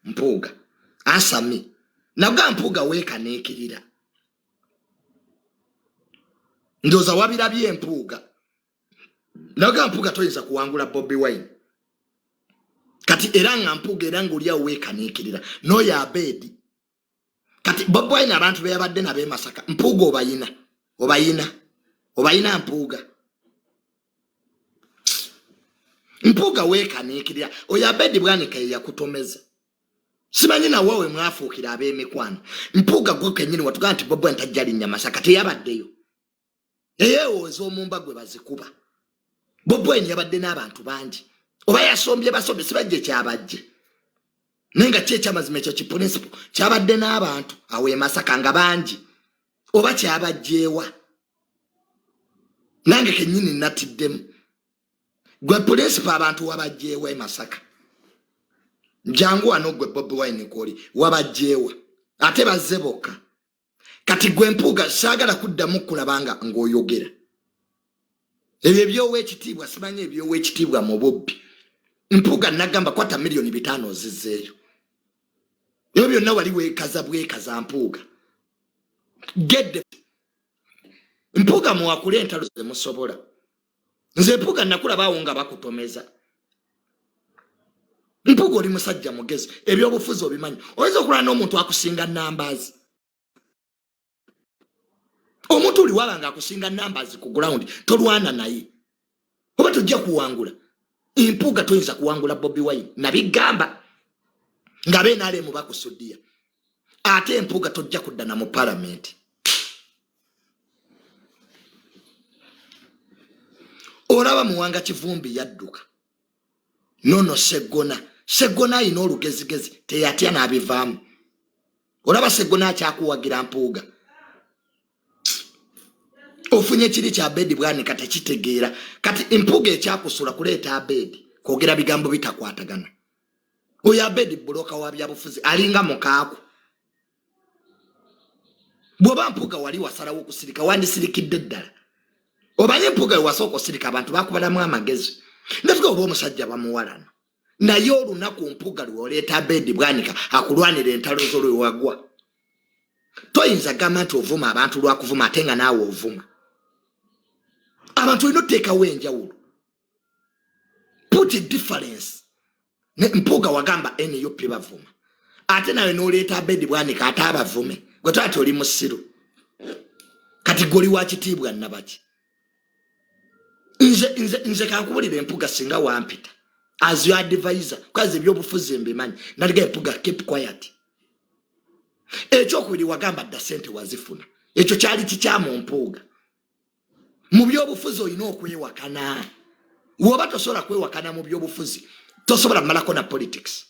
Mpuuga asami naga Mpuuga weekaneekirira, ndowooza wabirabye Mpuuga. Naga Mpuuga toyinza kuwangula Bobi Wine. Kati era nga Mpuuga era ngaoliawo weekaneekirira n'oyo Abeedi. Kati Bobi Wine abantu beyabadde nabo e Masaka, Mpuuga obayina, obayina, obayina. Mpuuga, Mpuuga weekaniikirira. Oyo Abedi Bwanika ye yakutomeza, simanyi nawe we mwafuukira ab'emikwano. Mpuuga gwe kennyini watugaa nti Bobi Wine tajja linnya Masaka, teyabaddeyo. Eyeewooza omumba gwe bazikuba. Bobi Wine yabadde n'abantu bangi, oba yasombye basombye, sibajje kyabajje, naye nga ki ekyamazima ekyo kipulinsipo kyabadde n'abantu awo e Masaka nga bangi, oba kyabajjeewa? Nange kennyini natiddemu. Gwe pulinsipo abantu wabajjeewa e Masaka? Jangu wano gwe Bobi Wine kwoli, wabajjeewa? Ate bazze bokka. Kati gwe Mpuuga saagala kuddamu kulabanga ng'oyogera ebyo ebyowa ekitiibwa, simanyi ebyowa ekitiibwa mu bubbi. Mpuuga nagamba kwata 5 miliyoni ozizzeeyo, ebyo byonna wali weekaza bwekaza. Mpuuga gedde, Mpuuga muwakule entalo zemusobola. Nze Mpuuga nakulabaawo nga bakutomeza. Mpuuga oli musajja mugezi, ebyobufuzi obimanyi. Oyinza okulala n'omuntu akusinga numbers, omuntu oli waba nga akusinga numbers ku ground, tolwana naye oba tojja kuwangula. Mpuuga toyinza kuwangula Bobi Wine, nabigamba nga benalemu bakusudiya. Ate Mpuuga tojja kuddana mu palamenti. Olaba Muwanga Kivumbi yadduka nono Seggona. Seggona ayina olugezigezi, teyatya n'abivaamu. Olaba Seggona akyakuwagira. Mpuuga ofunye kiri kya Abedi Bwanika tekitegeera. Kati Mpuuga ekyakusula kuleeta Abedi kwogera bigambo bitakwatagana. Oyo Abedi buloka wa byabufuzi, alinga mukaaku. Bw'oba Mpuuga wali wasalawo okusirika, wandisirikidde ddala. Omanyi Mpuuga wewasooka osirika, abantu bakubalamu amagezi netuga oba omusajja bamuwalana. Naye olunaku Mpuuga lweoleeta Abedi Bwanika akulwanira entalo zo lwewagwa. Toyinza gamba nti ovuma abantu lwakuvuma ate nga naawe ovuma abantu. Olina oteekawo enjawulo, put a difference. Mpuuga wagamba NUP bavuma, ate nawe noleeta Abedi Bwanika ate abavume. Gwe twati oli musiru. Kati gwe oli wakitiibwa nabaki? Nze kankubulira Empuga, singa wampita as your advisor, kwazi ebyobufuzi mbimanyi, naliga Empuga keep quiet. Ekyokubiri, wagamba dda sente wazifuna, ekyo kyali kikyamu. Mpuuga, mu byobufuzi olina okwewakana. Woba tosobola kwewakana mu byobufuzi, tosobola malako na politics.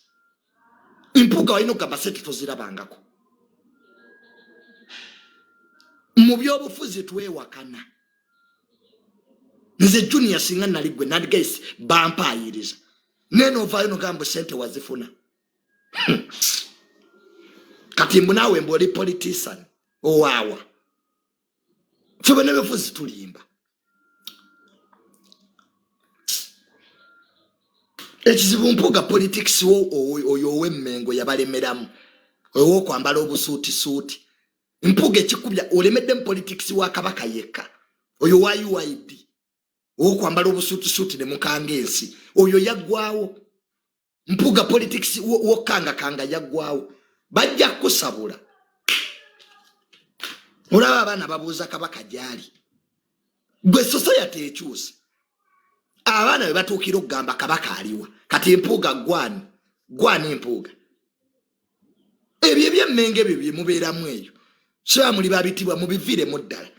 Mpuuga walina okugamba sente tozirabangako. Mu byobufuzi twewakana. Nze Junior singa nali gwe, nadigaisi bampaayiriza, naye novaayo nogamba sente wazifuna. Kati mbu naawe mbu oli politician owaawa. Ffe bannabyabufuzi tulimba. Ekizibu Mpuuga politics wo oyo ow'Emmengo yabalemeramu, ow'okwambala obusuutisuuti. Mpuuga ekikubya olemedde mu politics wa Kabaka yekka, oyo wa UID owokwambala obusuutisuuti ne mukanga ensi, oyo yaggwawo. Mpuuga politics wokangakanga yaggwawo, bajja kukusabula. Olaba abaana babuuza Kabaka gyali, gwe society ekyusa. Abaana bwe batuukira okugamba Kabaka aliwa. Kati Mpuuga gwani gwani? Mpuuga, ebyo ebyemmengo ebyo byemubeeramu eyo siba muli babitibwa, mubiviiremu ddala.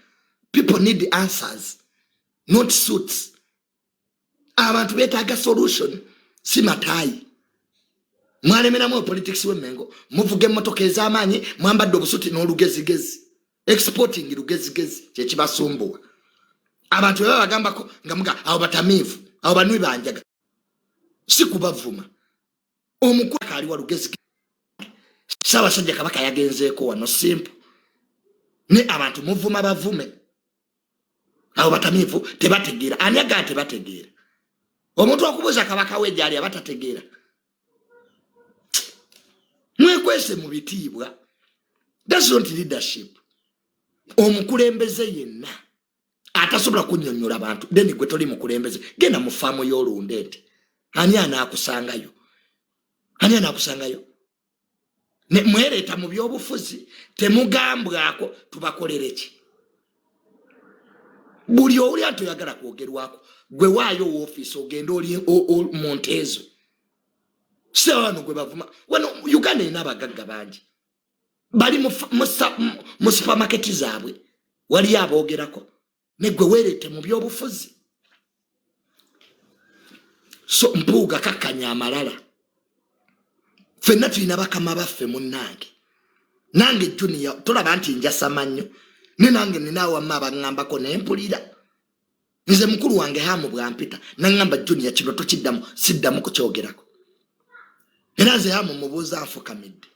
People need answers, not suits. Abantu beetaaga solution, si mataayi. Mwalemeramu politics w'Emmengo, muvuga emmotoka ez'amaanyi, mwambadde obusuti n'olugezigezi, exporting lugezigezi kyekibasumbuwa. Abantu bwe babagambako nga muga abo batamiivu, abo banwi banjaga. Si kubavuma, omukulu aliwa lugezi? Ssaabasajja Kabaka yagenzeeko wano, simple. Ne abantu muvuma bavume, abo batamiivu tebategeera. Ani agaa tebategeera? Omuntu okubuuza Kabaka we gyali aba tategeera. Weekwese mu bitiibwa. That's not leadership. Omukulembeze yenna atasobola kunnyonnyola bantu, then gwe toli mukulembeze. Genda mu faamu y'olunda ente, ani anaakusangayo? Ani anaakusangayo? Mwereeta mu byobufuzi, temugambwako tubakolere ki? Buli owulira nti oyagala kwogerwako, gwe waayo woofiisi, ogende oli mu nte ezo. Sira wano gwe bavuma wano. Uganda erina abagagga bangi, bali mu supamaketi zaabwe, waliyo aboogerako, ne gwe weereete mu byobufuzi. So Mpuuga, kakkanya amalala. Ffenna tulina bakama baffe. Munnange, nange Junior, tolaba nti njasama nnyo? Ne nange nina awamma abaŋŋambako nempulira. Nze mukulu wange Hamu bwampita naŋŋamba, "Junior, kino tokiddamu," siddamu kukyogerako. Era nze Hamu mubuuza nfukamidde,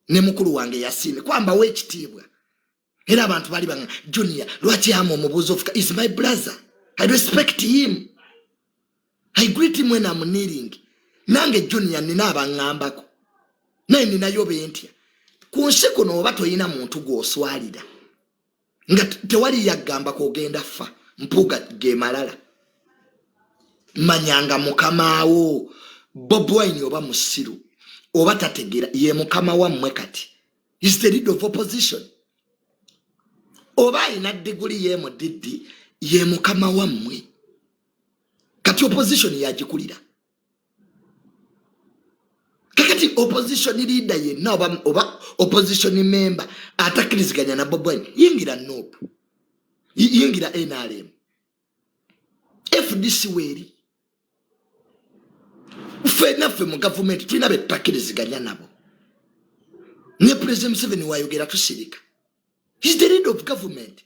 ne mukulu wange Yasiini, kwambawo ekitiibwa. Era abantu bali banga, "Junior, lwaki Hamu omubuuza ofuka?" Is my brother, I respect him, I greet him when I'm kneeling. Nange Junior nina abaŋŋambako, naye ninayo bentya ku nsi kuno. Oba toyina muntu gw'oswalira nga tewali yaggambako, ogenda ffa. Mpuuga ge malala. Manyanga mukamaawo Bobi Wine, oba musiru oba tategera, ye mukama wammwe. Kati is the leader of opposition, oba ayina diguli ye mu diddi, ye mukama wammwe. Kati opposition yagikulira. Kakati opposition leader yenna oba opposition member atakkiriziganya na Bobi Wine, yingira NUP, yingira NRM, FDC weeri. Ffenna ffe mu gavumenti tulina be tutakkiriziganya nabo, ne President Museveni wayogera tusirika. Is the leader of government.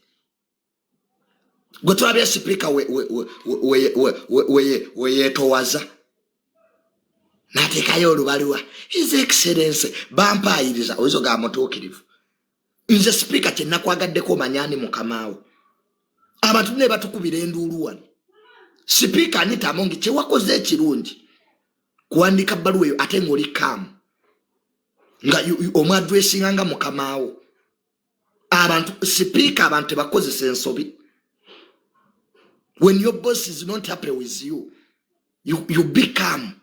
Gwe tulabya sipiika weyeetowaza n'ateekayo olubaluwa, "His Excellence," bampaayiriza. Oyinza ogamba mutuukirivu. Nze sipiika kyenakwagaddeko, omanyani mukamaawo. Abantu ne batukubira enduulu wano. Sipiika Anita Amongi, kyewakoze ekirungi kuwandiika bbaluwa eyo, ate ng'oli kaamu nga omwaddressinga nga mukamaawo. Abantu, sipiika, abantu tebakozesa ensobi. When your boss is not happy with you, you become.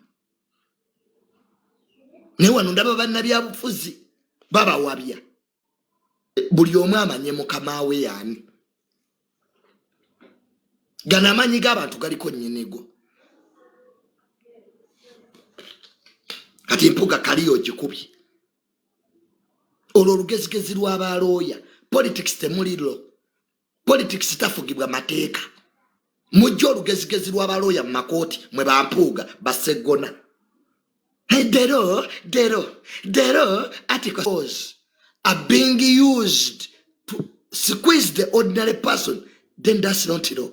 Naye wano ndaba bannabyabufuzi babawabya. Buli omu amanye mukama we yaani. Gano amaanyi g'abantu galiko nnyinigo. Kati Mpuga kaliyo ogikubye olwo olugezigezi lw'abalooya. Politics temuli law, politics tafugibwa mateeka. Mujje olugezigezi lw'abalooya mu makooti, mwe bampuuga baseggona. Dero dero dero articles are being used to squeeze the ordinary person, then that's not law.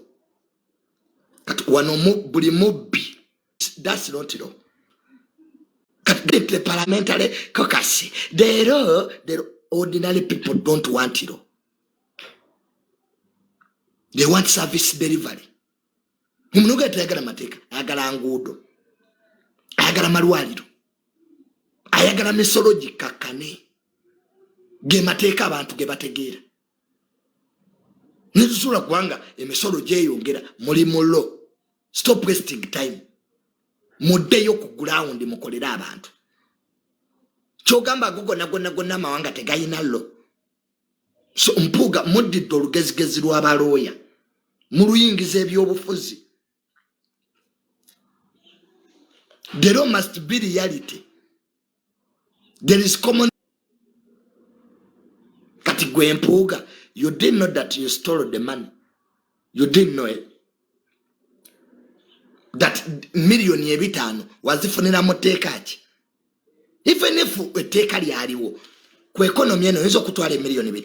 Kati wano buli mubbi, that's not law. Kati the parliamentary caucus, the ordinary people don't want law, they want service delivery. Omuntu tayagala mateeka, ayagala nguudo, ayagala malwaliro, ayagala misolo gikakkane. Ge mateeka abantu ge bategeera. Netusobola kubanga emisolo gyeyongera muli mulo. Stop wasting time, muddeyo ku ground, mukolere abantu. Kyogamba ago gonna gonna gonna amawanga tegayina law. So Mpuuga, muddidde olugezigezi lw'abalooya, muluyingiza ebyobufuzi. The law must be reality. There is common. Kati gwe Mpuuga, you didn't know that you stole the money. You didn't know it, that 5 miliyoni wazifunira mu tteeka ki? Even if etteeka lyaliwo ku economy eno, oyinza okutwala 5 miliyoni?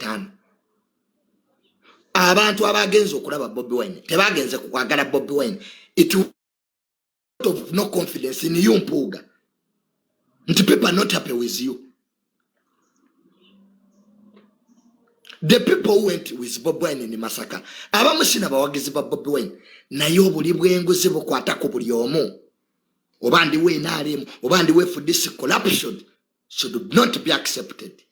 Abantu abagenze okulaba Bobi Wine tebagenze kukwagala Bobi Wine. It of no confidence in you, Mpuuga, nti people are not happy with you. The people who went with Bobi Wine in Masaka, abamu sina bawagizi ba Bobi Wine, naye obuli bw'enguzi bukwata ku buli omu. Oba ndiwo NRM, oba ndiwo FDC, corruption. should not be accepted.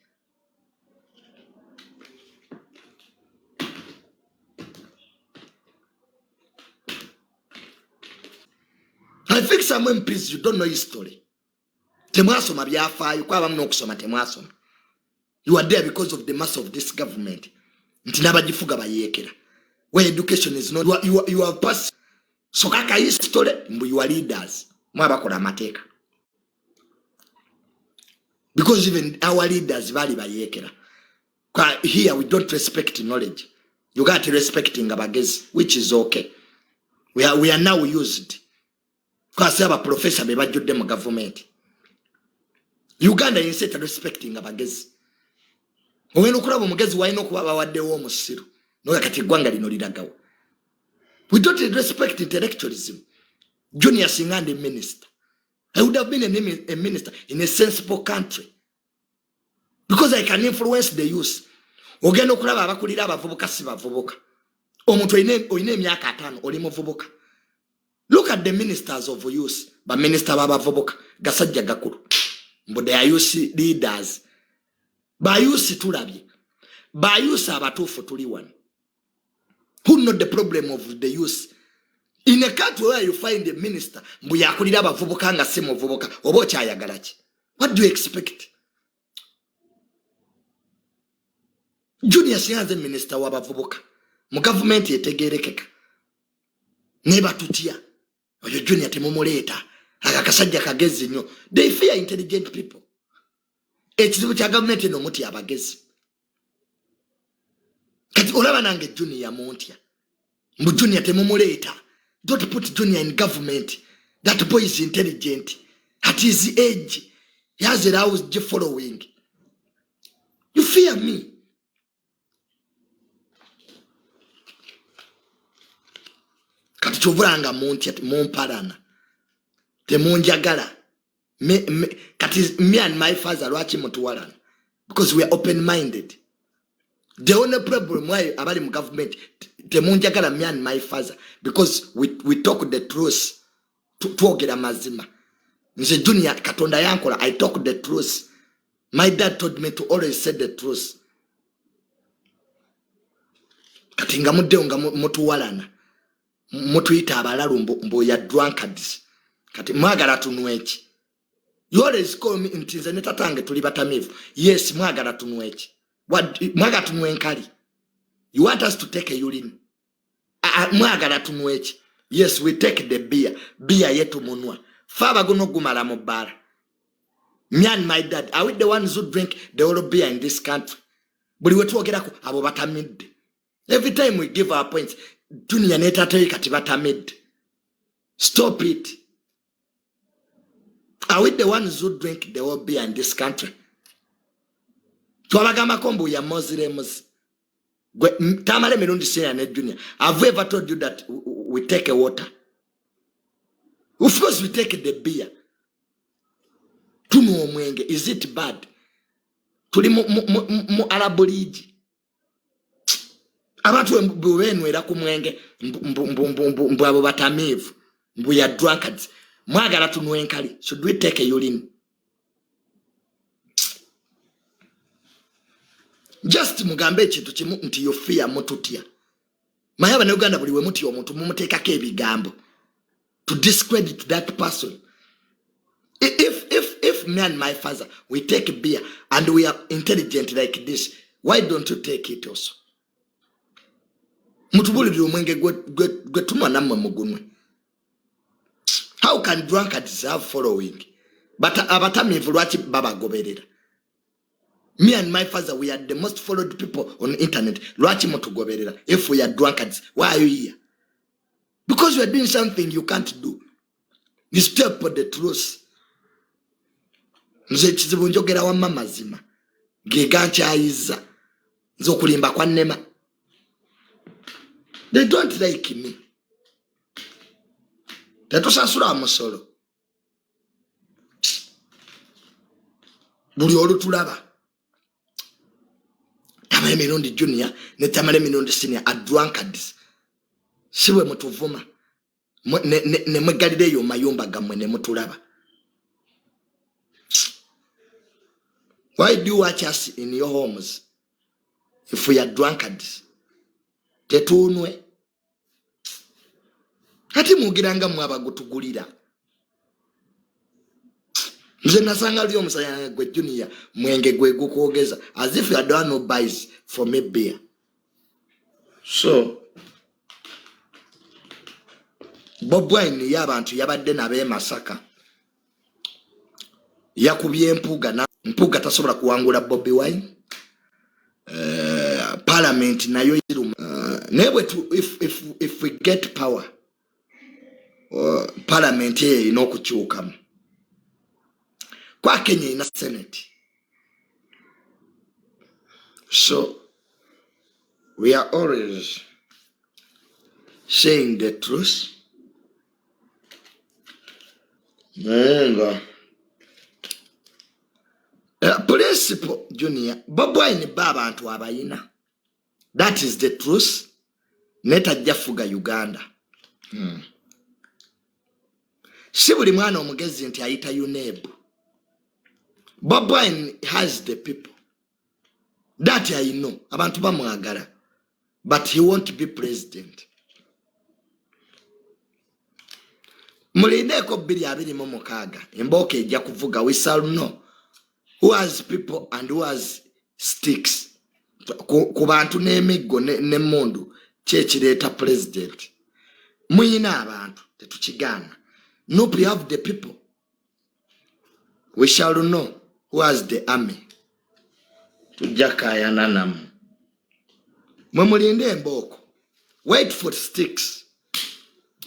I think some MPs, you don't know history. Temwasoma byafaayo, kuba abamu n'okusoma temwasoma. You are there because of the mass of this government. Nti n'abagifuga bayeekera. Where education is not, you are passed. So kaka history, mbu you are leaders. Mwe abakola amateeka. Because even our leaders bali bayeekera. Here we don't respect knowledge. You got to respecting abagezi, which is okay. We are now used. Kwasi aba professor be bajjudde mu government. Uganda yensi eta respecting abagezi. Ogenda okulaba omugezi walina okuba bawaddewo omusiru. Noga kati eggwanga lino liragawa. We don't respect intellectualism. Junior singa ndi minister. I would have been a minister in a sensible country. Because I can influence the youth. Ogenda okulaba abakulira abavubuka si bavubuka. Omuntu olina emyaka 5 oli muvubuka. Look at the ministers of youth. Ba minister b'abavubuka gasajja gakulu. Mbu they are youth leaders. Ba youth tulabye. Ba youth abatuufu tuli wano. Who know the problem of the youth? In a country where you find a minister mbu yakulira abavubuka nga si muvubuka, oba okyayagala ki? What do you expect? Junior singa nze minister w'abavubuka mu gavumenti etegeerekeka, ne batutya. Oyo Junior temumuleeta, ako akasajja kagezi nnyo. They fear intelligent people. Ekizibu kya gavumenti eno mutya abagezi. Kati olaba nange Junior muntya, mbu Junior temumuleeta. Don't put Junior in government. That boy is intelligent. At his age, he has a house following. You fear me. Kati kyovulanga muntya, mumpalana, temunjagala. Kati me and my father lwaki mutuwalana? Because we are open-minded. The only problem why abali mu government temunjagala me and my father, because we talk the truth. Twogera mazima. Nze Junior Katonda yankola, I talk the truth. My dad told me to always say the truth. Kati nga muddewo nga mutuwalana, mutuyita abalalu mbu ya drunkards. Kati mwagala tunwe ki? You always call me nti nze ne tatange tuli batamiivu. Yes, mwagala tunwe ki? What, mwagala tunwe enkali? You want us to take a urine? Mwagala tunwe ki? Yes, we take the beer. Beer yetu munwa. Fe abaguno gumala mu bbaala. Me and my dad, are we the ones who drink the whole beer in this country? Buli we twogerako abo batamidde. Every time we give our points, Junior ne taata we kati batamidde. Stop it. Are we the ones who drink the whole beer in this country? Twabagambako mbu ya Muslims. Gwe, Tamale Mirundi Senior ne Junior. Have we ever told you that we take a water? Of course we take the beer. Tunywa omwenge. Is it bad? Tuli mu Arab League. Abantu bwe benywera ku mwenge, mbu abo batamiivu, mbu ya drunkards. Mwagala tunwe enkali. Should we take a urine? Just mugambe ekintu kimu nti you fear mututya. Maye Abannayuganda buli we mutya omuntu mumuteekako ebigambo to discredit that person. If me and my father we take beer and we are intelligent like this, why don't you take it also? Mutubulire omwenge gwe tunywa nammwe mugunwe. How can drunkards have following? But abatamiivu lwaki babagoberera? Me and my father, we are the most followed people on internet. Lwaki mutugoberera? If we are drunkards, why are you here? Because we are doing something you can't do. You step on the truth. Nze ekizibu njogera wamma mazima. Ge gankyayiza. Nze okulimba kwannema. They don't like me. Tetusasula musolo. Buli olutulaba. Tamale Mirundi Junior ne Tamale Mirundi Senior are drunkards. Si bwe mutuvuma. Ne mweggalira eyo mayumba gammwe ne mutulaba. Why do you watch us in your homes if we are drunkards? Tetuunwe. Kati mwogera nga mwe abagutugulira. Nze nasanga luli omusajja gwe Junior mwenge gwe gukwogeza as if you are the one who buys for me beer. So Bobi Wine ye abantu yabadde nabo e Masaka, yakubye Mpuuga na Mpuuga tasobola kuwangula Bobi Wine. Parliament nayo iruma. Naye bwe tu, if we get power, parliament eyo erina okukyukamu. Kwa Kenya erina Senate. So we are always saying the truth. Naye nga Principal Junior Bobi Wine ba abantu abayina. That is the truth. Naye tajja fuga Uganda. Si buli mwana omugezi nti ayita UNEB. Bobi Wine has the people. That I know. Abantu bamwagala. But he won't be president. Mulindeeko bbiri abiri mu mukaaga. Embooka ejja kuvuga. We shall know who has people and who has sticks. Ku bantu n'emiggo n'emmundu kyekireeta president. Muyina abantu, tetukigaana. Nope, you have the people. We shall know who has the army. Tujja kaayana nammwe. Mwe mulinde embooko. Wait for sticks.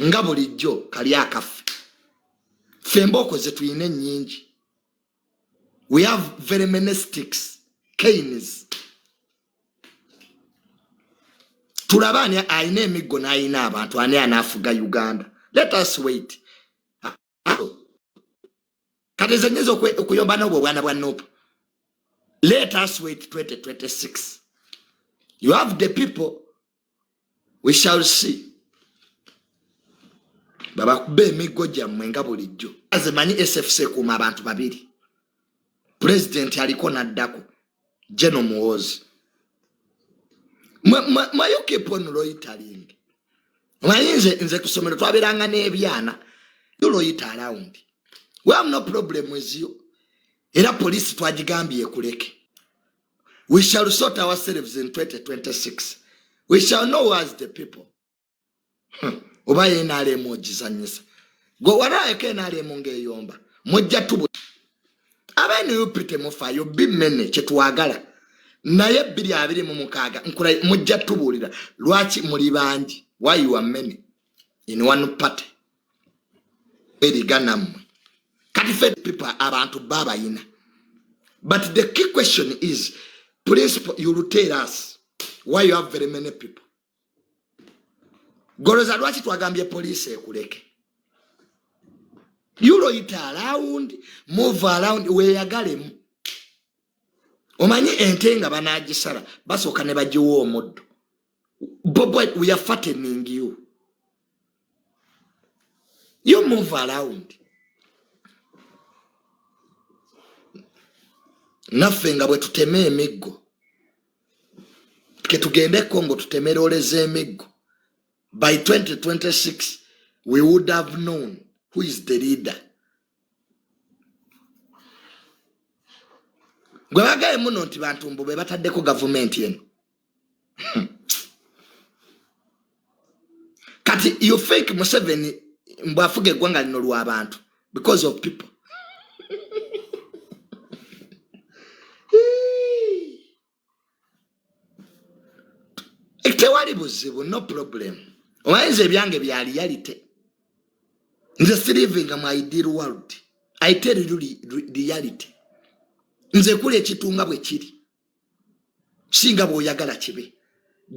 Nga bulijjo kali akaffe. Ffe embooko ze tulina ennyingi. We have very many sticks, canes. Tulaba ani alina emiggo n'alina abantu, ani anaafuga Uganda. Let us wait. Kati nze nnyinza okuyomba n'obwo obwana bwa Nup. Let us wait 2026. You have the people, we shall see. Babakube emiggo gyammwe nga bulijjo. Nze manyi SFC ekuuma abantu babiri. President aliko n'addako, General Muhoozi. Mwe you keep on loitering. Manyi nze ku ssomero twabeeranga n'ebyana. You loiter around. We have no problem with you. Era police twagigambye ekuleke. We shall sort ourselves in 2026. We shall know as the people. Oba ye NRM ogizannyisa. Gwe walaayeko NRM ng'eyomba. Mujja tubu. Aba NUP temufaayo, bimmene kye twagala. Naye bbiri abiri mu mukaaga, nkula mujja tubuulira lwaki muli bangi. Why you are many in one party? Eriga nammwe. Kati ffe people abantu babayina. But the key question is, principle, you will tell us why you have very many people. Goloza lwaki twagambye police ekuleke? You loiter around, move around, weeyagalemu. Omanyi ente nga banaagisala basooka ne bagiwa omuddo. Bobo, we are fattening you. You move around. Naffe nga bwe tutema emiggo, ke tugende Congo tuteme loole z'emiggo. By 2026, we would have known who is the leader. Gwe bagaye muno nti bantu mbu be bataddeko gavumenti eno. Kati you think Museveni mbu afuga eggwanga lino lw'abantu because of people. Tewali buzibu, no problem. Omanyi nze ebyange bya reality. Nze silivinga mu ideal world. I tell you reality. Nze kuli ekitunga bwe kiri. Singa bw'oyagala kibe.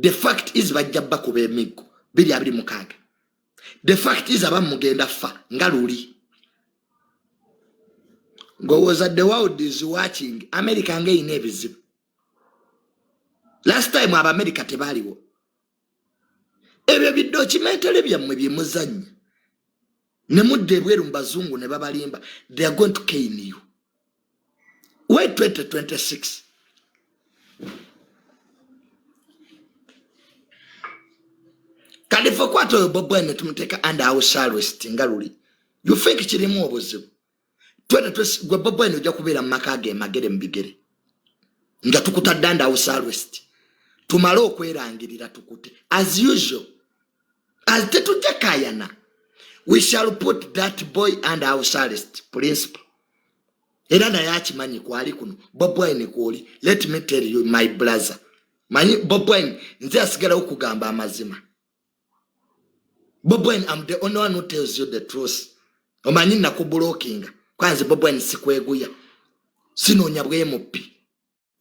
The fact is bajja bakuba emiggo biri abiri mukaaga. The fact is abamu mugenda fa nga luli. Ng'owooza the world is watching. America ng'erina ebizibu. Last time Abamerika tebaaliwo. Ebyo bidocumentary byammwe bye muzannya. Ne mudda ebweru mu bazungu ne babalimba. They are going to cane you. We 2026 kati fe kwata oyo Bobi Wine netumuteeka under house arrest nga luli, you think kirimu obuzibu? Gwe Bobi Wine ojja kubeera mu maka ge Magere mu bigere nga tukutadde under house arrest, tumale okwerangirira tukute as usual, as tetujja kayana. We shall put that boy under house arrest, principal. Era naye akimanyi kwali kuno Bobi Wine kwoli. Let me tell you, my brother, manyi Bobi Wine nze asigalawo kugamba amazima. Bobi Wine, I'm the only one who tells you the truth. Omanyi nakublockinga kwanze Bobi Wine sikweguya, sinoonya bwemupi.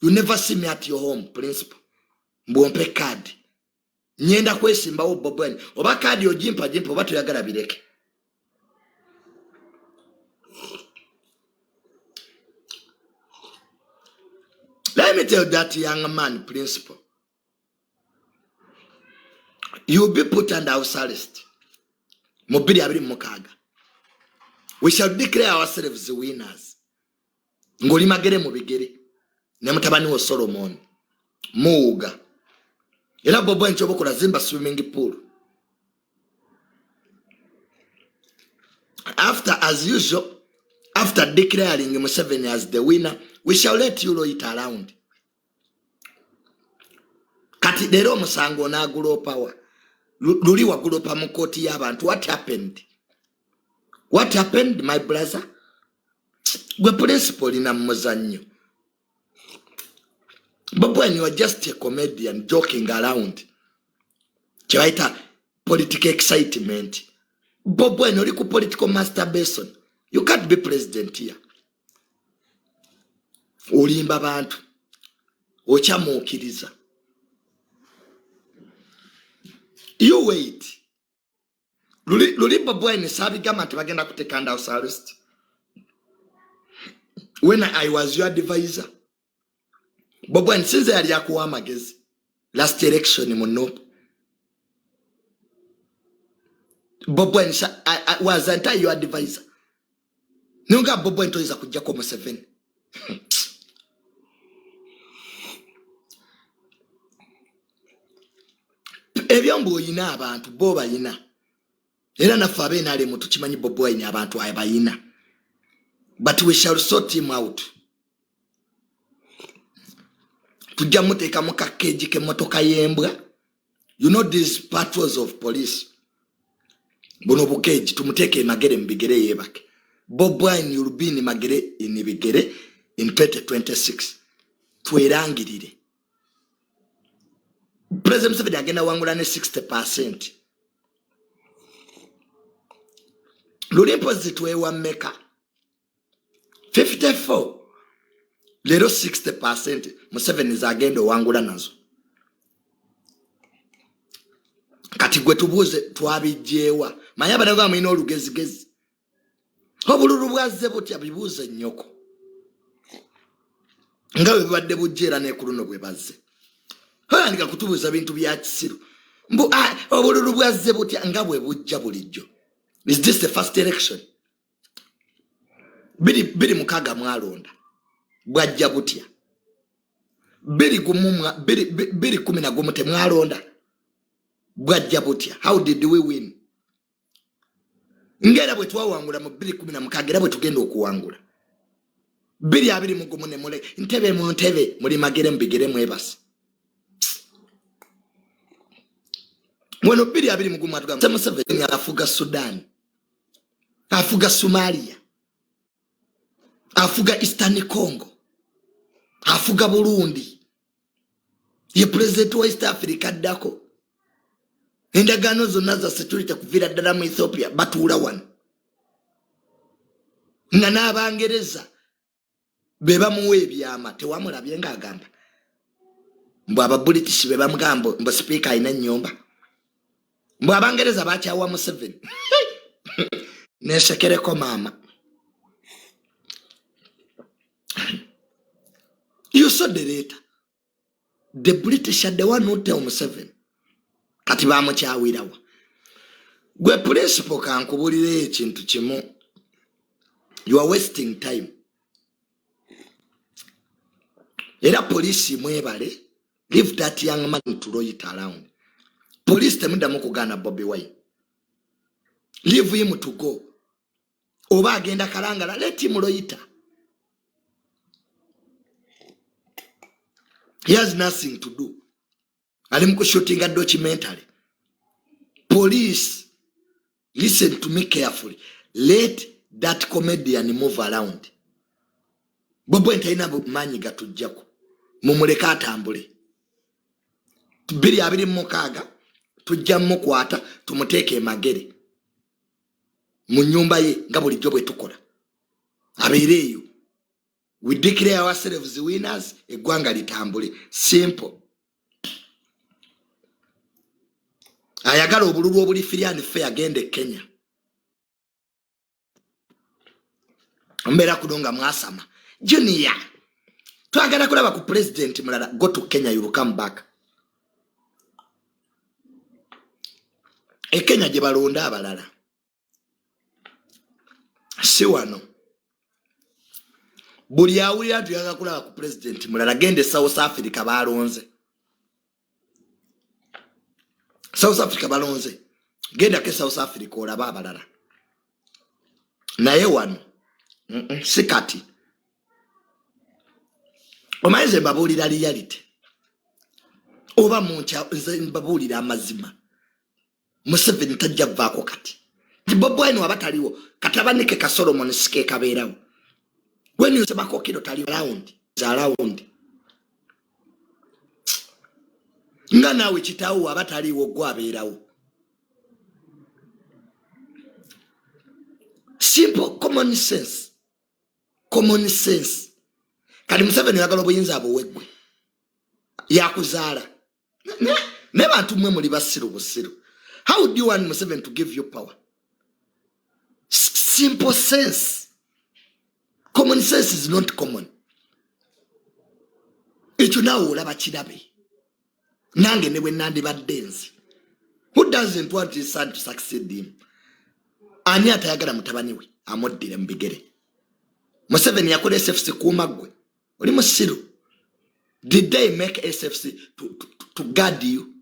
You never see me at your home, principal. Mbwompe card, nyenda kwesimbawo. Bobi Wine, oba kaadi ogimpa gimpa, oba toyagala bireke. Let me tell that young man, principal, you'll be put under house arrest mu 2026. We shall declare ourselves winners ng'oli Magere mu bigere ne mutabani wo Solomon Muwuga. Era Bobi Wine, kyoba okola, zimba swimming pool. After, as usual, after declaring Museveni as the winner, we shall let you loiter around. Kati leero omusango onaagulopawa? Luli wagulopa mu kooti y'abantu. What happened? What happened, my brother? Gwe principal, olina muzannyo. Bobi Wine, you are just a comedian joking around, kyebayita political excitement. Bobi Wine, oli ku political masturbation. You can't be president here. Olimba bantu, okyamuukiriza. You wait. Luli, luli Bobi Wine saabigamba nti bagenda kuteeka under house arrest when I was your advisor? Bobi Wine, sinze yali akuwa amagezi last election mu NUP. Bobi Wine, wasn't I your advisor? Nonga Bobi Wine, toyinza kujjako Museveni. Ebyo mbu oyina abantu, bo bayina. Era naffe abenaalemu tukimanyi Bobi Wine abantu abayina, but we shall sort him out. Tujja muteeka mu kakeegi k'emmotoka y'embwa. You know these patrols of police, buno bukeegi, tumuteeke emagere mu bigere yeebake. Bobi Wine will be in Magere in bigere in 2026. Twerangirire President Museveni agenda wangula ne 60%. Luli mpozi twewa mmeka? 54. Leero 60% Museveni zagenda owangula nazo. Kati gwe tubuuze, twabijjeewa? Manyi abanaga mulina olugezigezi, obululu bwazze butya? Bibuuze nnyoko nga bwe bubadde bujja, era ne ku luno bwe bazze. Oyandika kutubuuza bintu bya kisiru mbu ah, obululu bwazze butya, nga bwe bujja bulijjo. Is this the first election? 2006 mwalonda, bwajja butya? 2011 temwalonda, bwajja butya? How did we win? Ngaera bwe twawangula mu 2016, era bwe tugenda okuwangula 2021. Nemule ntebe mu ntebe, muli Magere mu bigere mwebase. Wano 2021 atugamba Museveni afuga Sudan, afuga Somalia, afuga Eastern Congo, afuga Burundi, ye president wa East Africa addako. Endagaano zonna za security kuviira ddala mu Ethiopia batuula wano, nga n'Abangereza be bamuwa ebyama. Tewamulabye ng'agamba mbu Ababritish be bamugamba mbu sipiika alina ennyumba, mbu Abangereza bakyawa Museveni? Nesekereko maama. You saw the letter. The British are the one who tell Museveni. Kati bamukyawirawa? Gwe principal, kankubulireyo ekintu kimu. You are wasting time. Era poliisi mwebale, leave that young man to loiter around. Poliisi temuddamu kugaana Bobi Wine, leave him to go. Oba agenda Kalangala, let him loiter. He has nothing to do, ali mu kushootinga documentary. Police, listen to me carefully, let that comedian move around. Bobi Wine talina maanyi gatujjako, mumuleke atambule. 2026 tujja mukwata, tumuteeke emagere mu nyumba ye nga bulijjo bwe tukola, abeere eyo. We declare ourselves winners, eggwanga litambule. Simple. Ayagala obululu obuli free and fair, agende Kenya. Mbeera kuno nga mwasama junior, twagala kulaba ku president mulala. Go to Kenya, you will come back. E Kenya gye balonda abalala, si wano. Buli awulira nti oyagala kulaba ku president mulala, genda e South Africa, balonze. South Africa balonze, gendako e South Africa olabe abalala. Naye wano si kati. Omanyi nze mbabuulira reality, oba munkya, nze mbabuulira amazima. Museveni tajja vaako kati. Bobi Wine waba taliwo, katabanike ka Solomon sike kabeerawo. When you Semakokiro tali round za round, nga naawe kitaawo waba taliiwo, gwe abeerawo. Simple common sense, common sense. Kati Museveni oyagala obuyinza abuweggwe yakuzaala? Ne bantu mmwe muli basiru busiru. How do you want Museveni to give you power? Simple sense, common sense is not common. Ekyo naawe olaba kirabe nange ne bwe nandibadde nze. Who doesn't want his son to succeed him? Ani atayagala mutabani we amuddire mu bigere? Museveni yakola SFC kuuma ggwe? Oli musiru. Did they make SFC to guard you?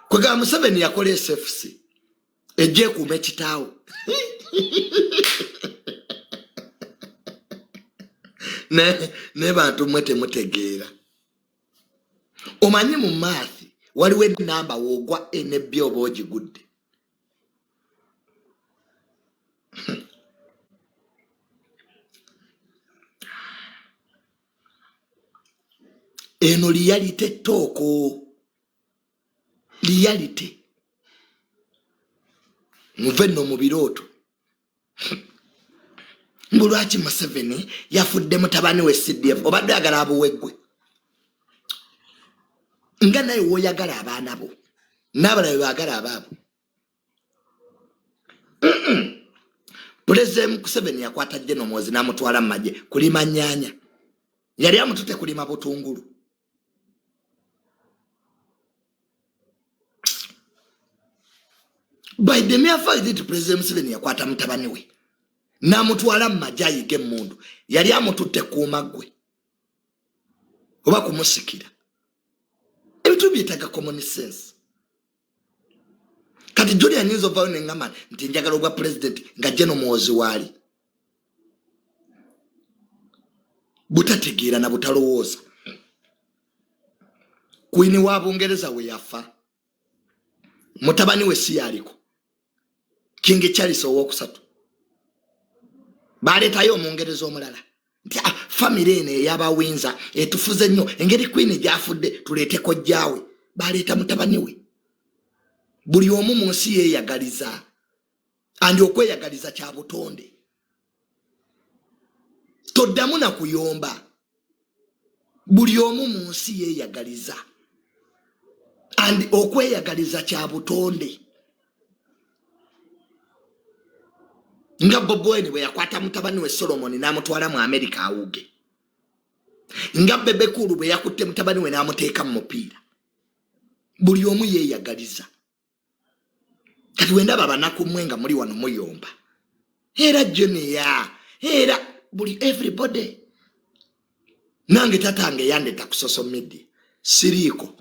Kwegamba Museveni yakola SFC ejja ekuuma ekitaawo? Ne bantu mmwe temutegeera. Omanyi mu math waliwo enamba woogwa enebbi oba ogigudde. Eno reality talk, reality. Muve nno mu birooto. Mbu lwaki Museveni yafudde mutabani we CDF? Obadde oyagala abuweggwe nga naye woyagala abaana bo n'abalala be baagala abaabo? Pulezidenti Museveni yakwata General Muhoozi n'amutwala mu magye kulima nnyaanya. Yali amutute kulima butungulu? By the mere fact that President Museveni yakwata mutabani we n'amutwala mu magye ayiga emmundu, yali amututte kuuma ggwe oba kumusikira? Ebintu byetaaga common sense. Kati Julian nyinza ovayo neŋŋamba nti njagala obwa president nga General Muhoozi waali? Butategeera na butalowooza. Queen wa Bungereza we yafa, mutabani we si yaliko, King Charles owokusatu, baleetayo omungereza omulala nti, "Ah, famire eno ey'abawinza etufuze nnyo, engeri queen gyafudde tuleete kojjaawe." Baleeta mutabani we. Buli omu mu nsi yeeyagaliza, and okweyagaliza kya butonde. Toddamu na kuyomba. Buli omu mu nsi yeeyagaliza, and okweyagaliza kya butonde. Nga Bobi Wine bwe yakwata mutabani we Solomoni n'amutwala mu Amerika awuge, nga Bebe Cool bwe yakutte mutabani we n'amuteeka mu mupiira, buli omu yeeyagaliza. Kati wendaba abanaku mmwe nga muli wano muyomba, era junior, era buli everybody. Nange tatange yandeta ku social media siriiko,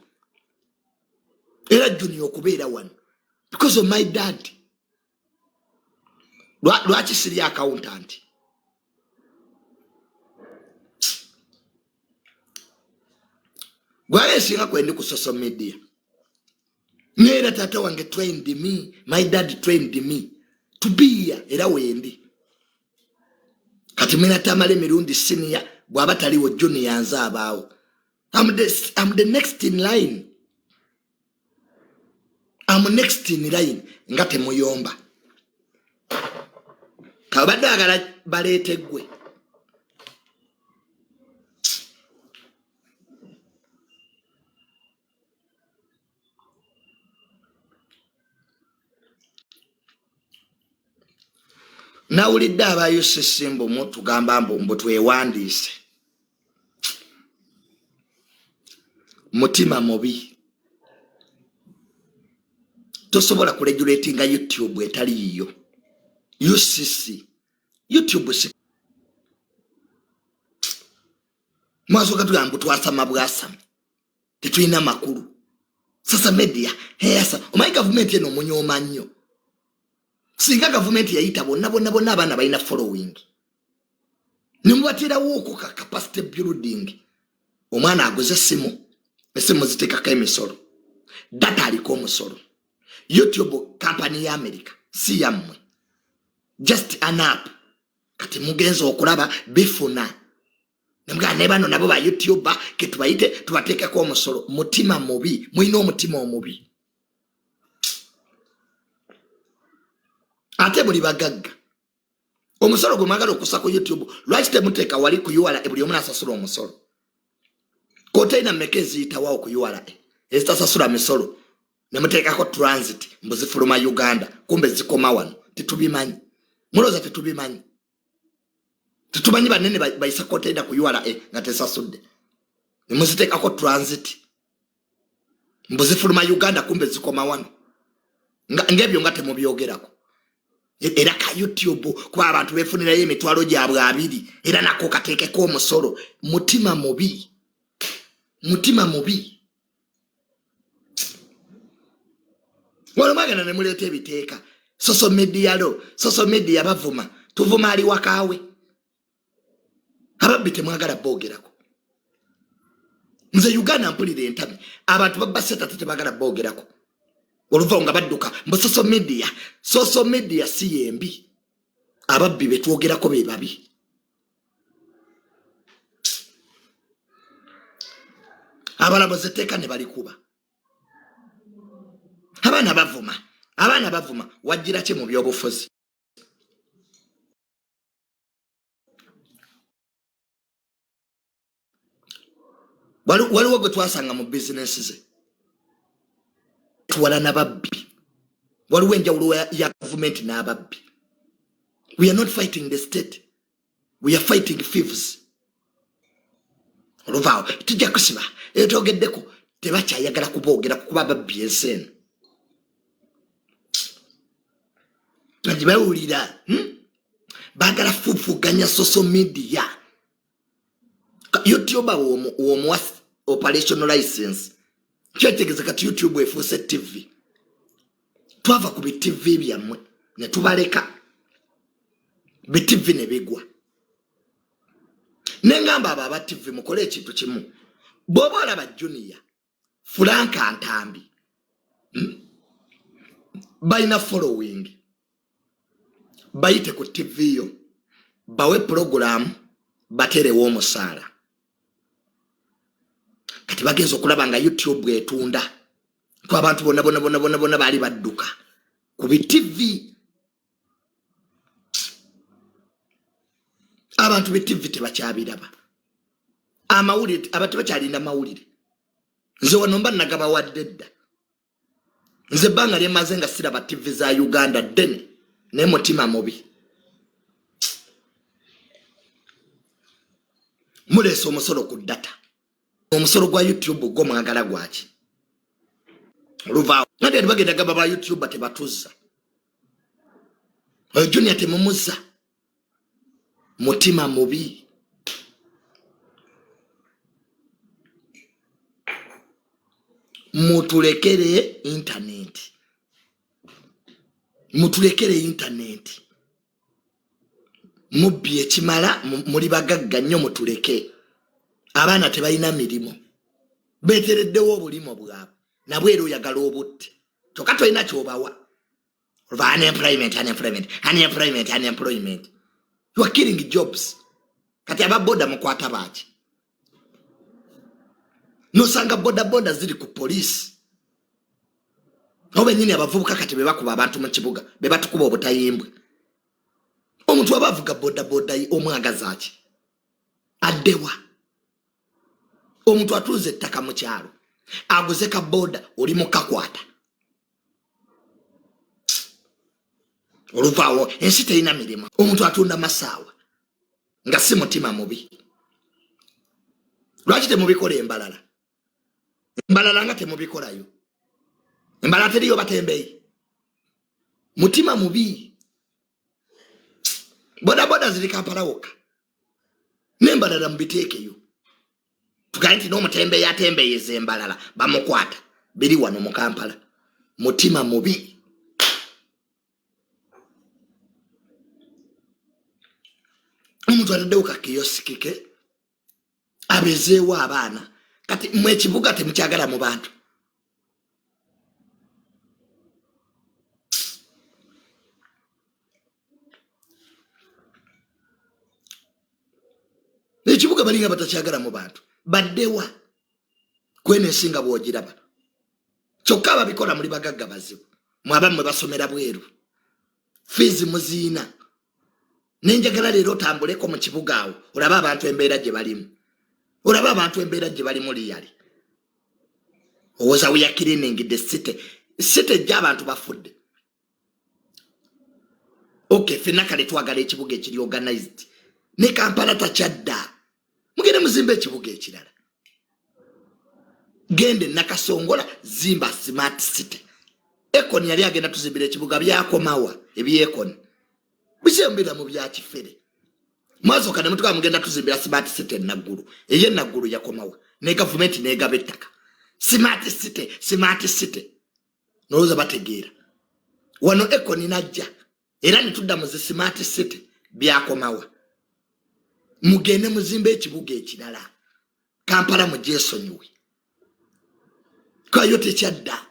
era junior okubeera wano because of my dad. Lwaki siri accountant? Gwali esinga kwendi ku social media. Neera tata wange trained me, my dad trained me to be here, era wendi. Kati mina tamala emirundi senior bw'aba taliwo junior nze abaawo. I'm the next in line. I'm next in line nga temuyomba. Kabadde agala baleete ggwe. Nawulidde aba UCC mbu mutugamba mbu twewandiise. Mutima mubi. Tosobola kuregulatinga YouTube etali yiyo. UCC. YouTube si. Mwasooka tugamba mbu twasama bwasama. Tetulina makulu. Sasa media, heyasa. Omanyi gavumenti eno omunyooma nnyo. Singa gavumenti yayita bonna bonna bonna abaana balina following. Ne mubateerawo okwo ka capacity building. Omwana aguze essimu, essimu ziteekako emisolo. Data aliko omusolo. YouTube company ya America, si yammwe. Just an app. Kati mugenze okulaba bifuna. Nemugamba ne bano nabo ba YouTuber ke tubayite tubateekeko omusolo. Mutima mubi, mulina omutima omubi. Ate buli bagagga. Omusolo gwe mwagala okussa ku YouTube, lwaki temuteeka wali ku URA buli omu n'asasula omusolo? Konteyina mmeka eziyitawo ku URA ezitasasula misolo? Ne muteekako transit mbu zifuluma Uganda, kumbe zikoma wano. Tetubimanyi. Mulowooza tetubimanyi? Tetumanyi banene bayisa konteyina ku URA nga tesasudde. Ne muziteekako transit mbu zifuluma Uganda, kumbe zikoma wano. Ng'ebyo nga temubyogerako. Era ka YouTube kuba abantu beefunirayo emitwalo gyabwe abiri, era nako kateekeko omusolo. Mutima mubi. Mutima mubi. Wano mwagenda ne muleeta ebiteeka. Social media law, social media bavuma. Tuvuma ali wakaawe. Ababbi temwagala boogerako. Nze Uganda mpulira entami. Abantu babba ssente ate tebagala boogerako. Oluva nga badduka mbu social media. Social media si yembi. Ababbi be twogerako be babi. Abalamuzi etteeka ne balikuba. Abaana bavuma. Abaana bavuma. Wajjira ki mu byobufuzi? Waliwo gwe twasanga mu bizinesi ze. Tuwala n'ababbi. Waliwo enjawulo ya gavumenti n'ababbi. We are not fighting the state. We are fighting thieves. Oluvaawo tujja kusiba. Etwogeddeko tebakyayagala kuboogera kuba ababbi ensi eno. Kati bawulira, Baagala fufuganya social media. YouTuber w'omuwa operational license. Kyetegeeza kati YouTube efuuse TV. Twava ku bi TV byammwe ne tubaleka. Bi TV ne bigwa. Ne ngamba abo aba TV mukole ekintu kimu. Bw'oba olaba Junior, Frank Ntambi, Balina following. Bayite ku TV yo, bawe program, baterewo omusaala. Kati bagenze okulaba nga YouTube etunda. Ku abantu bonna bonna bonna bonna bonna baali badduka ku bi TV. Abantu be TV tebakyabiraba. Amawulire, abantu tebakyalinda mawulire. Nze wano mba nagabawadde dda. Nze ebbanga lye mmaze nga siraba TV za Uganda ddene, naye mutima mubi. Muleese omusolo ku data. Omusolo gwa YouTube gwo mwagala gwaki? Oluvaawo. Nate bagenda gamba ba YouTuber tebatuzza. Oyo Junior temumuzza, mutima mubi. Mutulekere intaneti, mutulekere intaneti. Mubbi ekimala, muli bagagga nnyo, mutuleke. Abaana tebalina mirimu, betereddewo obulimu bwabwe nabwe, era oyagala obutte kyokka tolina kyobawa. Unemployment, unemployment, unemployment, unemployment. You are killing jobs. Kati ababoda mukwata baki? Nosanga bodaboda ziri ku poliisi nabo benyini. Abavubuka kati bebakuba abantu mu kibuga, bebatukuba obutayimbwa. Omuntu aba avuga bodaboda omwagaza ki? Addewa? Omuntu atuuza ettaka mu kyalo aguze ka boda, oli mukakwata oluvaawo. Ensi terina mirimu. Omuntu atunda masaawa nga si mutima mubi, lwaki temubikola embalala? Embalala nga temubikolayo, embalala teriyo batembeyi. Mutima mubi. Bodaboda ziri Kampala wokka, nembalala mubiteekeyo. Tugambe nti n'omutembeyi atembeeyeza embalala bamukwata, biri wano mu Kampala. Mutima mubi. Omuntu ataddewo kakiyosiki ke abezeewo abaana. Kati mwe ekibuga temukyagala mu bantu. Ekibuga balinga batakyagala mu bantu. Baddewa kweno ensi nga bwogiraba? Kyokka ababikola muli bagagga bazibu. Mwabammwe basomera bweru, fiizi muziina. Nenjagala leero otambuleko mu kibuga awo olabe abantu embeera gye balimu, olabe abantu embeera gye balimu liyali. Owoza we are cleaning the city. City ejja abantu bafudde. Okay, fenna kale twagala ekibuga ekiri organized, ne Kampala takyadda. Mugende muzimba ekibuga ekirala. Gende Nakasongola, zimba smart city. Econ yali agenda tuzimbira ekibuga, byakomawa? Ebyecon bikyembira mu byakifere. Mwasooka ne mutugaa mugenda tuzimbira smart city enaggulu. Eyenaggulu yakomawa? Ne gavumenti negaba ettaka. Smart city, smart city, nolowooza bategeera? Wano Econ najja era netudda mu zi smart city, byakomawa? Mugende muzimbe ekibuga ekirala. Kampala mugyesonyiwe, kayo tekyadda.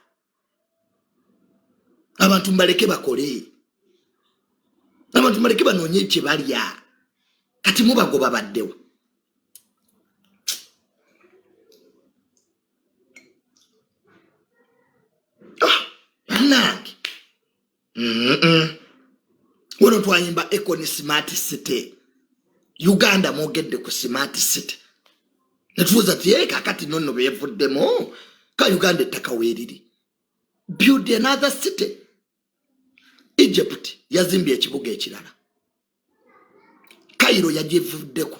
Abantu mbaleke bakole, abantu mbaleke banoonye kye balya. Kati mubagoba, baddewa? Ah, bannange, wano twayimba Econ smart city. Uganda mwogedde ku smart city, netubuuza ti ye kakati nonno beevuddemu ka Uganda ettaka weeriri, build another city. Egypt yazimbye ekibuga ekirala, Cairo yagivuddeko.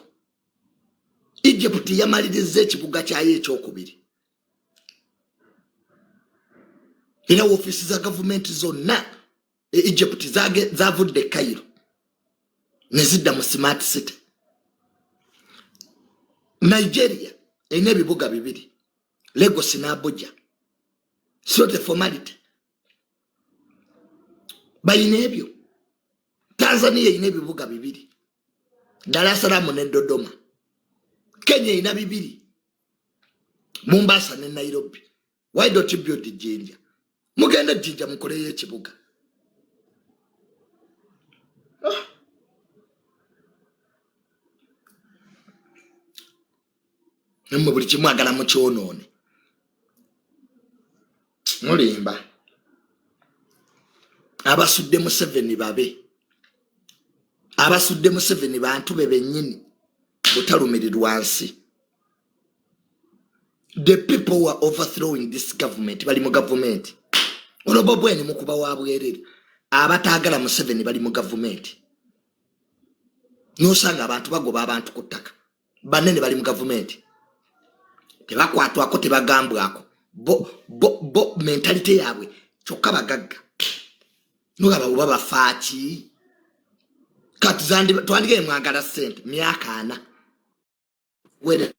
Egypt yamaliriza ekibuga kyayo ekyokubiri, era woofiisi za gavumenti zonna e Egypt zavudde e Cairo ne zidda mu smart city. Nigeria erina ebibuga bibiri, Lagos ne Abuja. Not a formality, bayina ebyo. Tanzania erina ebibuga bibiri, Dar es Salaam ne Dodoma. Kenya erina bibiri, Mombasa ne Nairobi. Why don't you build Jinja? Mugende Jinja mukoleyo ekibuga. Ah. Nammwe buli kimu agala mukyonoone, mulimba. Abasudde Museveni babe, abasudde Museveni bantu be bennyini butalumirirwa nsi. The people who are overthrowing this government bali mu gavumenti. Ono Bobweni mukuba wa bwerere. Abataagala Museveni bali mu gavumenti. Nosanga abantu bagoba abantu ku ttaka, banene bali mu gavumenti, tebakwatwako, tebagambwako. Bo bo bo mentality yaabwe kyokka bagagga. Nogaba oba bafaaki? Kati twandige mwagala sente myaka 4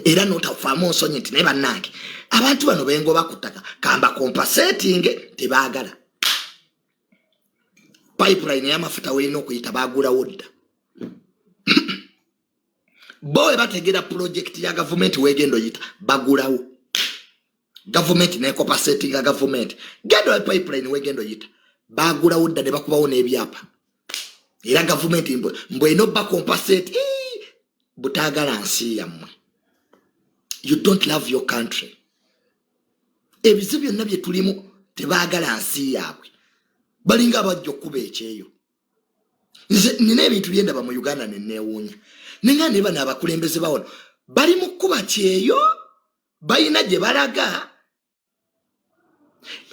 era notafaamu nsonyi nti naye bannange abantu bano bengoba ku ttaka kamba compensating tebaagala. Pipeline ey'amafuta weerina okuyita baagulawo dda. Bo we bategera pulojekiti ya gavumenti weegenda oyita bagulawo, gavumenti necompensatinga gavumenti. Genda owe pipeline weegenda oyita bagulawo dda ne bakubawo n'ebyapa, era gavumenti mbwe erina obacompensate. Butaagala nsi yammwe, you don't love your country. Ebizibu byonna bye tulimu tebaagala nsi yaabwe, balinga abajja okukuba ekyeyo. Nze nina ebintu byendaba mu Uganda neneewuunya, nenga naye bano abakulembeze bawano bali mu kkuba kyeyo, balina gye balaga.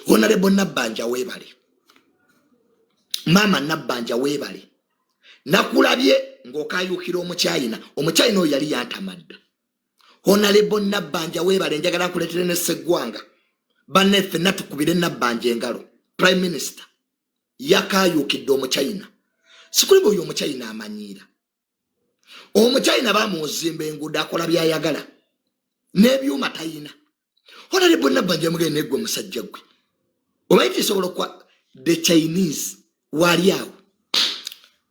Honorable Nabbanja weebale, maama Nabbanja weebale, nakulabye ng'okayuukira omukyayina. Omukyayina oyo yali yantamadda. Honorable Nabbanja weebale, njagala nkuleetere ne Sseggwanga banne ffenna tukubire Nabbanja engalo. Prime Minister yakayuukidde omukyayina, sikuliba oyo omukyayina amanyiira. Omukyayina bamuzimba enguudo, akola byayagala n'ebyuma tayina. Honorable Nabbanja mugende neggwe musajja gwe omanyi tisobola okwa the Chinese wali awo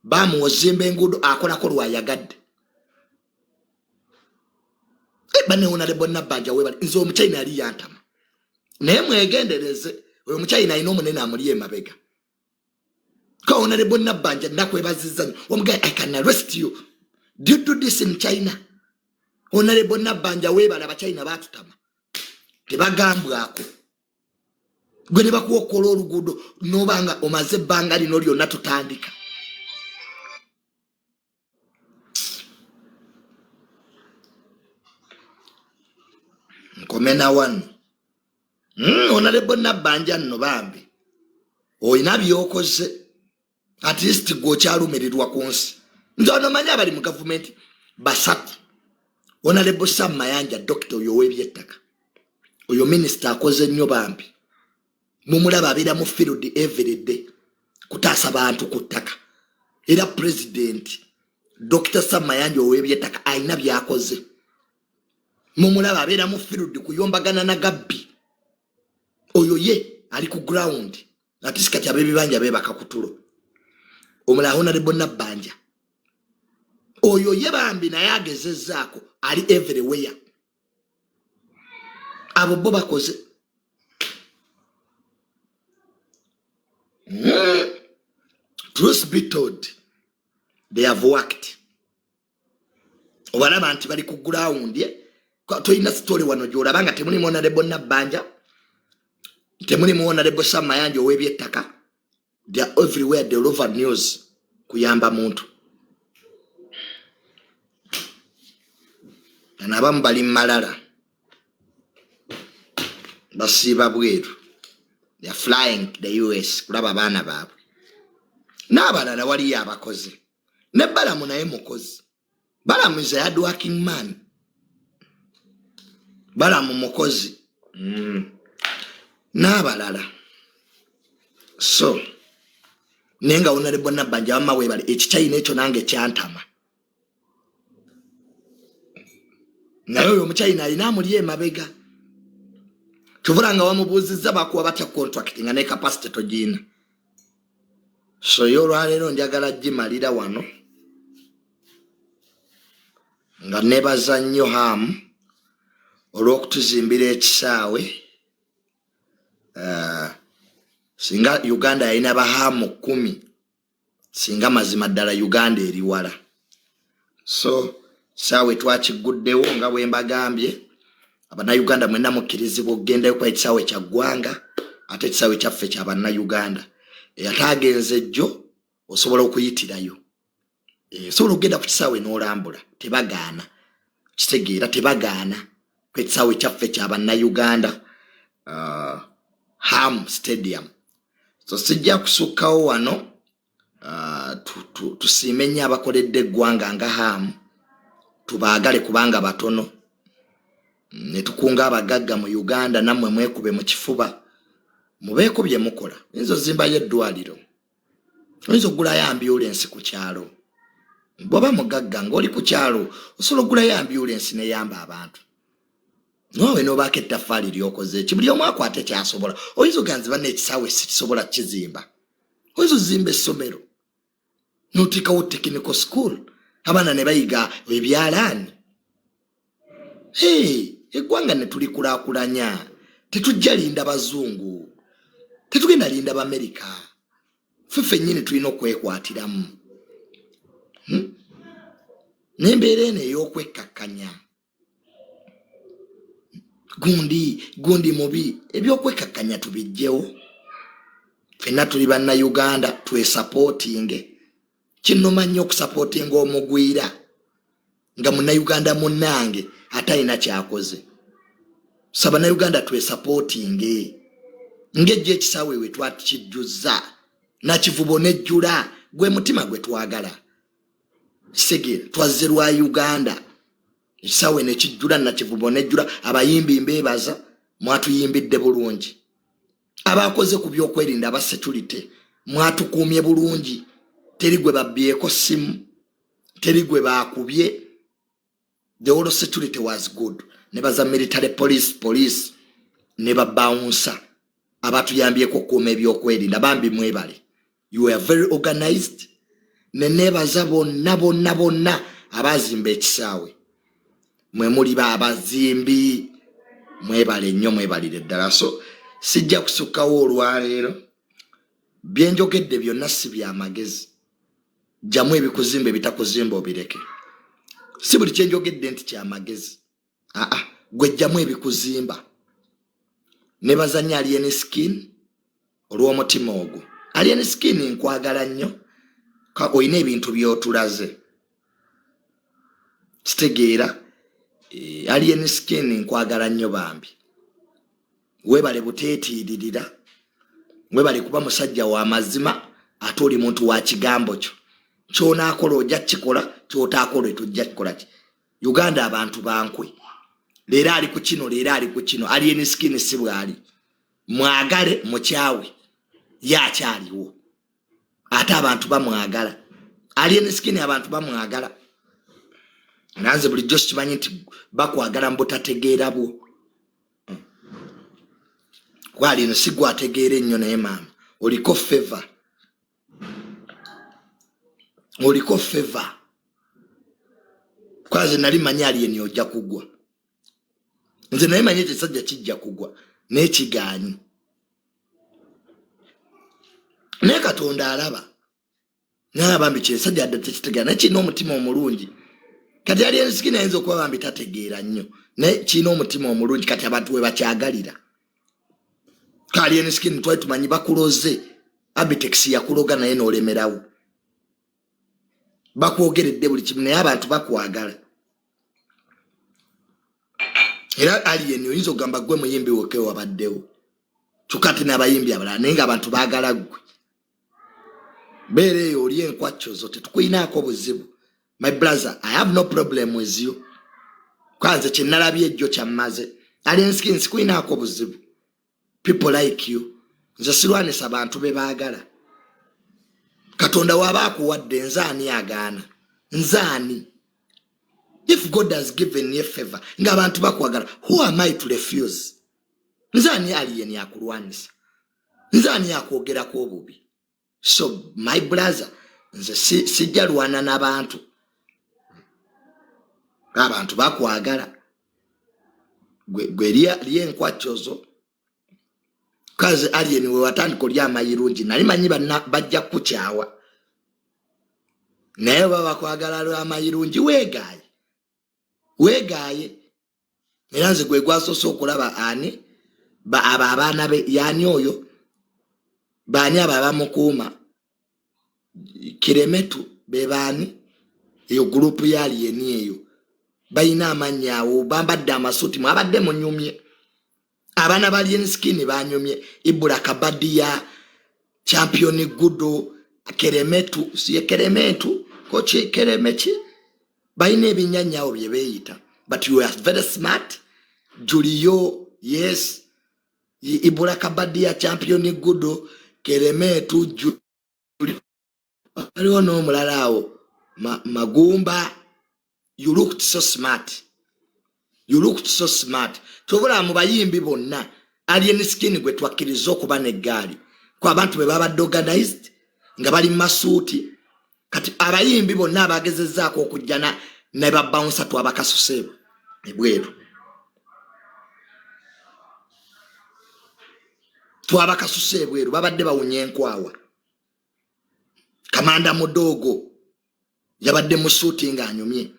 bamuwozimba enguudo, akolako lwayagadde. Bane Honorable Nabbanja webale, nze omukyayina yali yantama, naye mwegendereze oyo omukyayina alina omunene amuli emabega. Ka Honorable Nabbanja nakwebazizza nnyo, omugaye I can arrest you, do you do this in China? Honorable Nabbanja weebale, abachina baatutama tebagambwako. Gwe ne bakuwa okukola oluguudo nobanga omaze ebbanga lino lyonna tutandika. Nkomena wano. Honorable Nabbanja nno bambi olina byokoze, at least gwe okyalumirirwa ku nsi. Nze ono manyi abali mu gavumenti basatu. Honorable Sam Mayanja, dokita oyo ow'ebyettaka, oyo minisita akoze nnyo bambi, mumulaba abeera mu field everyday kutaasa bantu ku ttaka. Era president Dr. Sam Mayanja ow'ebyettaka alina byakoze, mumulaba abeera mu field kuyombagana na gabbi, oyo ye ali ku ground. Ate sikati ab'ebibanja beebaka ku tulo. Omulala Honorable Nabbanja oyo ye bambi naye agezezzaako, ali everywhere. Abo bo bakoze. Truth be told, they have worked. Obalaba nti bali ku ground. Tolina story wano gy'olaba nga temulimu Honorable Nabbanja, temulimu Honorable Sam Mayanja ow'ebyettaka. They are everywhere, they all over news kuyamba muntu. Bano abamu bali malala, basiiba bweru, they are flying to the US kulaba abaana baabwe n'abalala. Waliyo abakozi ne Balamu naye mukozi. Balamu is a hard working man. Balamu mukozi. N'abalala. So naye nga Honorable Nabbanja wamma weebale, ekikyayina ekyo nange kyantama, naye oyo omukyayina alina amuli emabega. Tuvula nga wamubuuzizza bakuwa batya contract nga ne capacity togiina. So ye olwaleero njagala gimalira wano nga nebaza nnyo Hamu olw'okutuzimbira ekisaawe. Singa Uganda yalina bahamu 10, singa mazima ddala Uganda eri wala. So kisaawe twakiguddewo nga bwe mbagambye, Abannayuganda mwenna mukkirizibwa okugendayo kuba ekisaawe kya ggwanga, ate ekisaawe kyaffe kya Bannayuganda. Ate agenze ejjo osobola okuyitirayo, osobola okugenda ku kisaawe n'olambula, tebagaana, kitegeera tebagaana ku ekisaawe kyaffe kya Bannayuganda, Ham Stadium. So sijja kusukkawo wano. Tusiime nnyo abakoledde eggwanga nga Hamu, tubaagale kubanga batono, ne tukunga abagagga mu Uganda, nammwe mwekube mu kifuba mubeeko bye mukola. Oyinza ozimbayo eddwaliro. Oyinza okugulayo ambulensi ku kyalo. Bw'oba mugagga ng'oli ku kyalo, osobola okugulayo ambulensi neyamba abantu, naawe n'obaako ettaffaali lyokoze eki. Buli omu akwate kyasobola. Oyinza oganzi banna ekisaawe sikisobola kukizimba, oyinza ozimba essomero n'oteekawo technical school, abaana ne bayiga ebyalaani. Eggwanga ne tulikulaakulanya. Tetujja linda bazungu, tetugenda linda Bamerika. Ffe ffennyini tulina okwekwatiramu. N'embeera eno ey'okwekkakkanya, gundi gundi mubi, ebyokwekkakkanya tubijjewo. Ffenna tuli Bannayuganda, twesapootinge. Kinnuma nnyo okusapootinga omugwira nga Munnayuganda munnange ate alina kyakoze. So Bannayuganda twesapootinge. Ng'ejja ekisaawe we twakijjuzza, Nakivubo nejjula, gwe mutima gwe twagala. Kitegeera, twazze lwa Uganda. Ekisaawe nekijjula, Nakivubo nejjula. Abayimbi mbeebaza, mwatuyimbidde bulungi. Abakoze ku byokwerinda, aba security, mwatukuumye bulungi. Teri gwe babbyeko simu, teri gwe bakubye. The whole security was good. Ne baza military police, police ne babawunsa abatuyambyeko okukuuma ebyokwerinda. Bambi mwebale, you are very organized. Neneebaza bonna bonna bonna abazimba ekisaawe. Mwe muli ba abazimbi, mwebale nnyo, mwebalire ddala. So sijja kusukkawo olwaleero. Byenjogedde byonna si byamagezi. Jjamu ebikuzimba, ebitakuzimba obireke. Si buli kyenjogedde nti kyamagezi. Aa, gwe jjamu ebikuzimba. Nebaza nnyo Alien Skin olw'omutima ogwo. Alien Skin, nkwagala nnyo. Olina ebintu by'otulaze, kitegeera. Alien Skin, nkwagala nnyo bambi. Webale buteetiiririra, webale kuba musajja wa mazima, ate oli muntu wa kigambo kyo. Kyonaakola ojja kukikola, kyotaakola tojja kikola. Ki Uganda abantu bankwe, leero ali ku kino, leero ali ku kino. Alien Skin si bwali. Mwagale mukyawe, ye akyaliwo ate abantu bamwagala. Alien Skin abantu bamwagala. Nanze bulijjo sikimanyi nti bakwagala mu butategeera bwo. Kwali eno si gwategeera ennyo, naye maama oliko favor, oliko favor. Kwaze nali manyi Alien ojja kugwa. Nze naye manyi ekisajja kijja kugwa, naye kigaanyi. Naye Katonda alaba. Naye bambi kyensajja adde tekitegeera, naye kirina omutima omulungi. Kati Alien Skin ayinza okuba bambi tategeera nnyo, naye kirina omutima omulungi. Kati abantu we bakyagalira. Alien Skin, twali tumanyi bakuloze, Abitex yakuloga naye n'olemerawo. Bakwogeredde buli kimu, naye abantu bakwagala. Era Alien, oyinza okugamba gwe muyimbi weke wabaddewo, kyokka ate n'abayimbi abalala, naye nga abantu baagala ggwe. Beera eyo oli enkwacco zo, tetukuyinaako buzibu. My brother, I have no problem with you. Kwanze kyenalabye ejjo kyammaze. Alien Skin, sikuyinaako buzibu. People like you. Nze sirwanisa bantu be baagala. Katonda waba akuwadde, nze ani agaana? Nze ani? If God has given you a favor ng'abantu bakwagala, who am I to refuse? Nze ani Alien akulwanisa? Nze ani akwogerako obubi? So my brother, nze sijja lwana n'abantu. Abantu bakwagala. Gwe lyenkwaccozo kazi. Alien, we watandika oli amayirungi, nali manyi bajja kukukyawa, naye baba bakwagala lwamayirungi. Weegaaye, weegaaye. Era nze gwe gwasoose okulaba ani abo abaana be. Yaani oyo? Baani abo abamukuuma? Kiremetu be baani? Eyo group ya Alien eyo balina amannya awo, bambadde amasuuti. Mwabadde munyumye. Abaana ba Alien Skin banyumye. Ibula Kabadiya, Champion Gudo, Keremetu, siye Keremetu koki, Keremeki, balina ebinyanyawo bye beeyita. But you are very smart, Julio. Yes, Ibula Kabadiya, Champion Gudo, Keremetu, Julio. Waliwo n'omulala awo Magumba, you looked so smart, you looked so smart. Kyobula mu bayimbi bonna Alien Skin gwe twakkiriza okuba n'eggaali ku abantu bwe babadde organized nga bali mu masuuti. Kati abayimbi bonna abagezezzaako okujja ne babawunsa twabakasuse ebweru, twabakasuse ebweru, babadde bawunya enkwawa. Kamanda Mudoogo yabadde mu suuti ng'anyumye.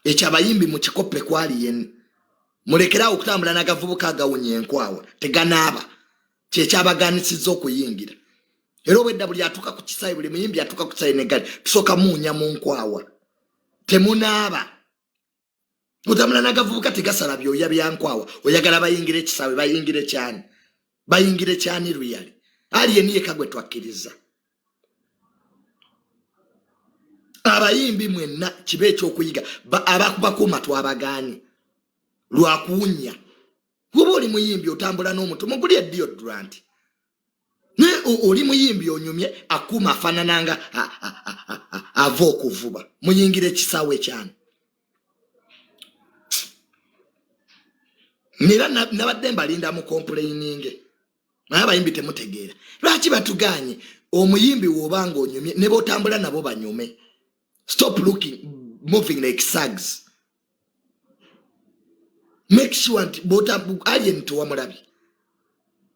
Ekyo abayimbi mu kikoppe kwali yeni, mulekerawo okutambula n'agavubuka agawunya enkwawa teganaaba, kyekyabaganisizza okuyingira. Era obwedda buli atuuka ku kisaawe, buli muyimbi atuuka ku kisaawe neggali tusooka muunya mu nkwawa, temunaaba. Otambula n'agavubuka tegasala byoya bya nkwawa, oyagala bayingire ekisaawe, bayingire kyani, bayingire kyani? Luyali aliyeni yeka gwe twakkiriza. Abayimbi mwenna kibe ekyokuyiga, abakubakuuma twabagaanye lwakuwunya. Kuba oli muyimbi otambula n'omuntu muguli deodorant, naye oli muyimbi onyumye akuuma afaanananga ava okuvuba, muyingira ekisaawe kyanu. Nera nabadde mbalinda mu complaininge, naye abayimbi temutegeera lwaki batuganye. Omuyimbi woba nga onyumye ne botambula nabo banyume. Stop looking, moving like sags. Make sure nti bota alien tewamulabye,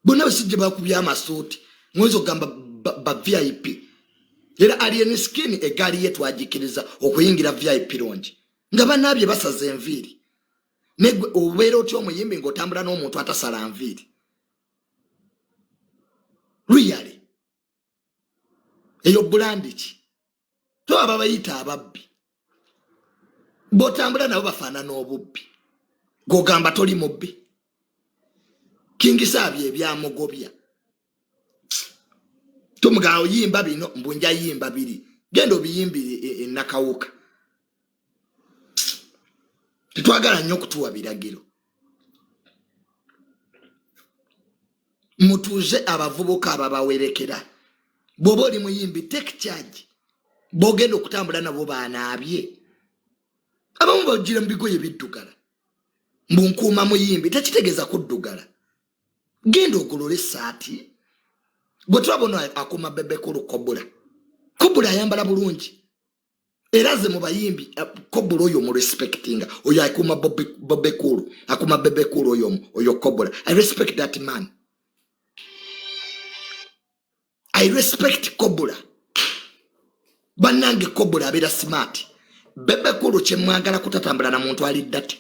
bonna basijja bakubye amasuuti, muyinza okugamba ba VIP. Era Alien Skin eggaali ye twagikiriza okuyingira VIP longi nga banaabye basaza enviiri. Negwe obeera otya omuyimbi ng'otambula n'omuntu atasala nviiri? Really, eyo bulandi ki? To ababayita ababbi botambula nabo bafaanana obubbi, gwogamba toli mubbi. Kingisaabye ebyamugobya tumugamba oyimba bino, mbu nja yimba biri, genda obiyimbire enakawuka. Tetwagala nnyo okutuwa biragiro. Mutuuze abavubuka ababawerekera. Bw'oba oli muyimbi, take charge. Bw'ogenda okutambula nabo banaabye, abamu bagira mu bigoye biddugala. Mbu nkuuma muyimbi tekitegeeza kuddugala. Genda ogolole essaati. Bwe tulaba akuuma Bebekulu Kobula, Kobula ayambala bulungi. Era ze mu bayimbi Kobula oyo mu respectinga, oyo akuuma Bobekulu, akuuma Bebekulu oyo, oyo Kobula. I respect that man, I respect Kobula. Bannange, Kobula abeera smart. Bebekulu kyemwagala kutatambula na muntu ali ddate.